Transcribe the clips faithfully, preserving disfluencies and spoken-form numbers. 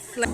Hello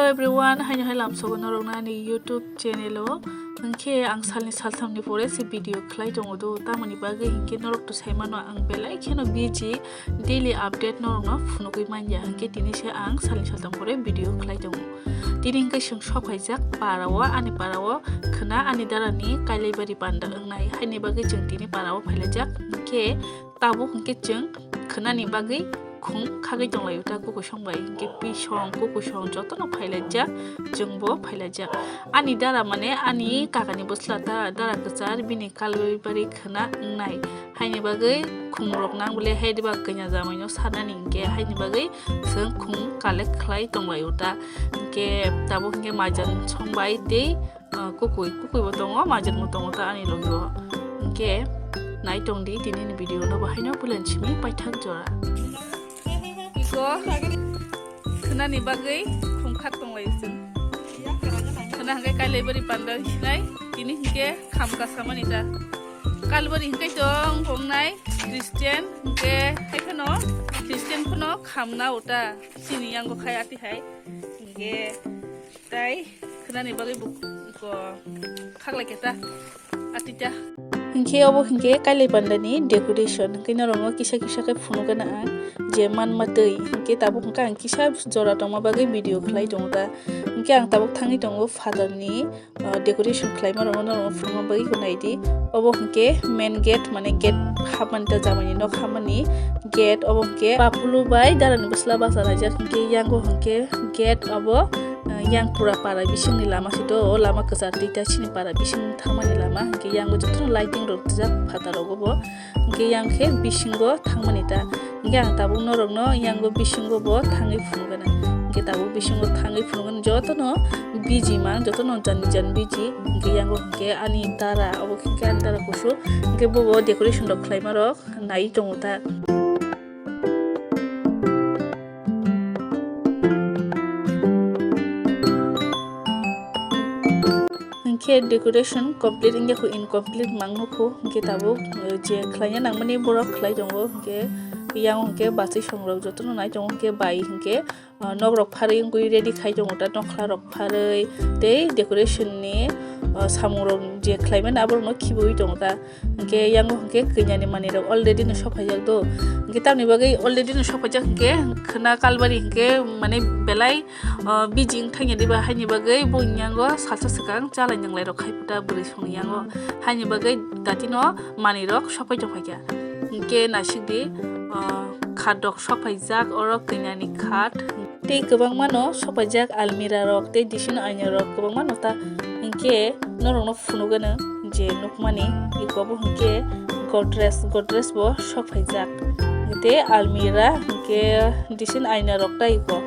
everyone, haino hai lamsogo norokno ani YouTube channel o. Hinkhe ang salni salthamni pore se video khlai tongo do, tamoni bagwi hinkhe norok to saimano ang belai kheno busy, daily update norokno phunugwi manya, hinkhe tini se ang salni saltham pore video khlai tongo. Tini hinkhe chwng sok phaijak para o, ani para o khwna ani dara ni Kailaibari panda wngnai, haini bagwi chwng tini para o phailaijak, hinkhe tabuk hinkhe chwng khwnani bagwi khum khagwi tonglaio ta kukusong bai, hinkhe pisong kukusong jotono phailaijak, chwngbo phailaijak. Ani dara mane ani kakani bwsla ta dara kwchar bini Kailaibari khwna wngnai, haini bagwi khumrok nang bole hai diba kanya jamaino sanani hinkhe haini bagwi chwng khum collect khlai tonglaio ta. Hinkhe tabuk hinkhe majan song bai tei Ah, kukui, kukui bo tongo, majwk bo tongo ta ani logi o. Hinkhe nai tong di tini ni video no, bo haino bulen simi paithak jora. Iko khwnani bagwi khum khak tong lai chwng. Khwna hinkhe Kailaibari panda hinai, tini hinkhe kham kasamani ta. Kalbari hinkhe tong tongnai Christian, hinkhe hai phano Christian phano khamna uta chini yango khai ati hai. Hinkhe Tai khwnani bagwi bo ko khaklai khe ta, ati ta. Hinkhe obo hinkhe Kailai pandani decoration, hinkhe norokno kisa kisa khe phunukgana ang je manma twi, hinkhe tabuk hinkhe ang kisa jora tongma bagwi video khlai tongo ta. Hinkhe ang tabuk thangwi tongo phatarni, ah, decoration khlaima rokno norokno phunukma bagwi khe naidi. Obo hinkhe main gate, mane gate hapmani ta, jamaini nok hapmani gate. Obo hinkhe papulu bai darani bwsla basa laijak, hinkhe yango hinkhe gate obo, eh, yang pura para bisingni lama sito, o lama kwchar twi ta chini para bising thangmani lama, hinkhe yango jotono lighting rok twijak phatar rogo bo, hinkhe yang khe bisingo thangmani ta, hinkhe ang tabuk norokno yango bisingo bo thangwi phunukgana, hinkhe tabuk bisingo thangwi phunukgana jotono biji mang, jotono jan jan biji, hinkhe yango hinkhe ani dara, obo hinkhe ani dara kusu, hinkhe bobo decoration rok khlaima rok nai tongo ta. Hinkhe decoration complete wngya kho, incomplete mang nukho, hinkhe tabuk, eh, je khlaina nangmani borok khlai tongo, hinkhe yang hinkhe bachwi songrok jotono nai tongo, hinkhe bai hinkhe ah, nok rok pharwi wngwi ready khai tongo ta, nokhla rok pharwi tei decoration ni, ah, samung rok je khlai mani aborok no khibiwi tongo ta. Hinkhe yango hinkhe kanya ni manwi rok already no sok phaijak do, hinkhe tamni bagwi already no sok phaijak hinkhe khwna kalbari hinkhe mane belai, ah, biji wngthangya diba, haini bagwi bo yango salsa swkang chalai nanglai rok khai puta bwrwi songni yango, haini bagwi datino manwi rok sok pai tong phaikha. Hinkhe naisik di, ah, khat rok sok phaijak, oro kanya ni khat. Tei kwbangma no sok paijak almirah rok tei disino aina rok kwbangma no ta, hinkhe norok no phunukgano je nukmani iko bo hinkhe Godrej, Godrej bo sok paijak tei almirah hinkhe disino aina rok ta iko,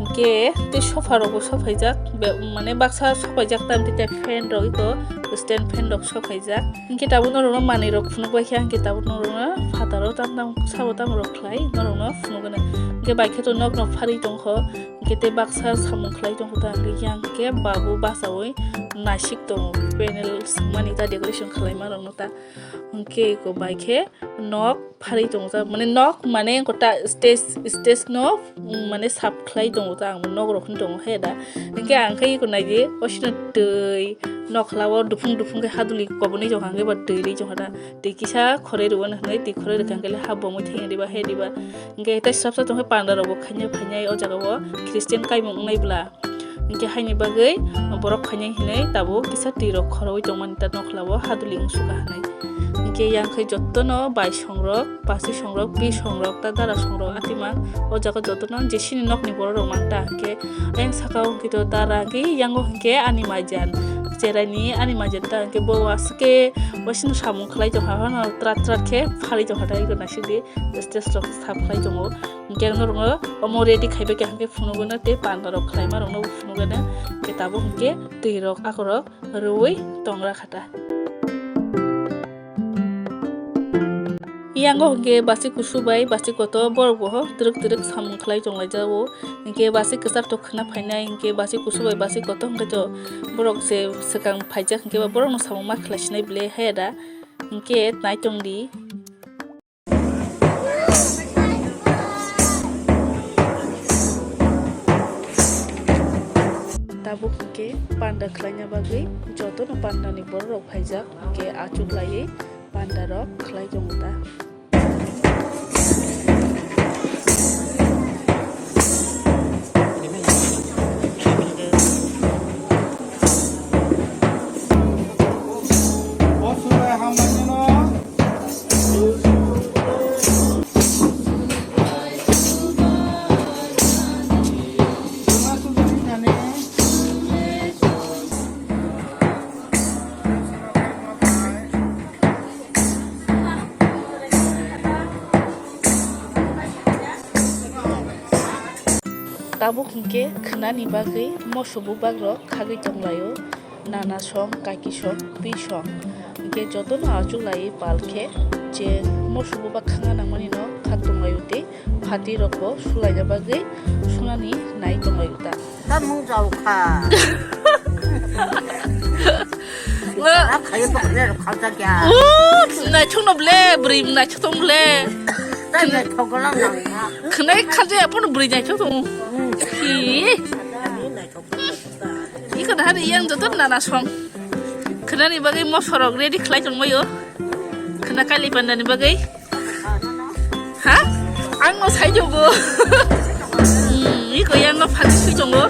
hinkhe tei sofa rok bo sok paijak, be-, mane baksa sok paijak tamni tei fan rok iko stand fan rok sok paijak. Hinkhe tabuk norokno manwi rok phunuk bai kha, hinkhe tabuk norokno phataro tam tam sabo tamo rok khlai norokno phunukgwno. Hinkhe bai khe to nokno pharwi tongkho, hinkhe tei baksa samung khlai tongkho ta, hinkhe yang khe babu bachaui naisik tongo, panel swngmani ta, decoration khlaima rokno ta. Hinkhe eko bai khe nok pharwi tongo ta, mane nok mane eko ta stage, stage no, mm, mane sap khlai tongo ta, ang bo nok rok hwn tongo he da. Hinkhe ang khe eko naidi, osino twi nokhla o duphung duphung khe haduli kobonwi tongkha, hinkhe ba twi rwi tongkha ta, twi kisa khorwi rwmani hwnwi twi khorwi rwkha, hinkhe le ha bomwi thangya diba he diba, hinkhe tei swrapsa tongkhe panda rok bo khaina phainai o jaga o Christian kaimung wngnai bwla. Hinkhe haini bagwi borok phainai hinwi tabuk kisa twi rok khoroi tongmani ta nokhla o haduli wngsuka hinwi. Hinkhe yang khe jotono bai songrok, basi songrok, pi songrok, ta dara songrok atima o jaga jotono jesini nokni borok rok mang ta. Hinkhe ayang saka o hinkhe to dara hinkhe yango hinkhe ani maijan. Cheraini ani majeta hwnkhe bo aswk khe waisino samung khlai tongkha, hano trat trat khe phalwi tongkha, tei naisidi stage rok sap khlai tongo. Hwnkhe norokno omo ready khaibai kha hwnkhe phunugano tei panda rok khlaima rokno phunugano, hwnkhe tabuk hwnkhe twi rok akorok rwui tongra kha ta. Yango hwnkhe basi kusu bai basi kotor borok bo twrwk twrwk samung khlai tonglaijao. Hwnkhe basi kwchar tok khwna phainai, hwnkhe basi kusu bai basi kotor hwnkhe to borok se swkang phaijak hwnkhe ba borokno samung ma khlai sinai bwle haya da. Hwnkhe naitongdi. Tabuk hwnkhe panda khlaina bagwi jotono pandani bororok phaijak, hwnkhe achuk laiwi pandarok khlai tongo ta. Tabuk hwnkhe khwnani bagwi moso bubagrok khagwi tonglaio, nana song, kaki song, twi song. Hwnkhe jotono achuk laiwi pal khe je moso bubak khangna nangmani no khak tonglaio tei phatirokbo sulaina bagwi sunani nai tonglaio ta. Tamung jao kha. Nga- Kha khayo to khayo kha ta kya? O, naithok no ble, bwrwi naithok tong ble. Tai naithok golang nang kha. Khwnai kha je aphano bwrwi naithok tong. Hmm. Hi. Iko dah hari yang joto nana song. Khwnani bagwi mosorok ready khlai tongbaio. Khwna kali pandani bagwi. Ha? Ang no sai jogo. Hmm, iko yang no phati sui tongo.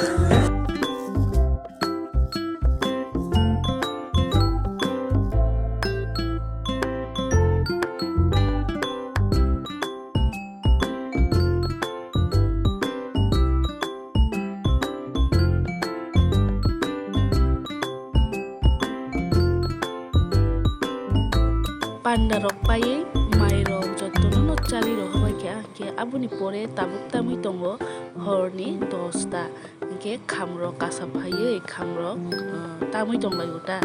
Panda rok paiwi mai rok jotono no chali rok hobai khe, ah, khe aboni pore tabuk tamwi tongo horni dosta. Hwnkhe khamrok kasa phaiwi khamrok, uh, tamwi tonglaio ta.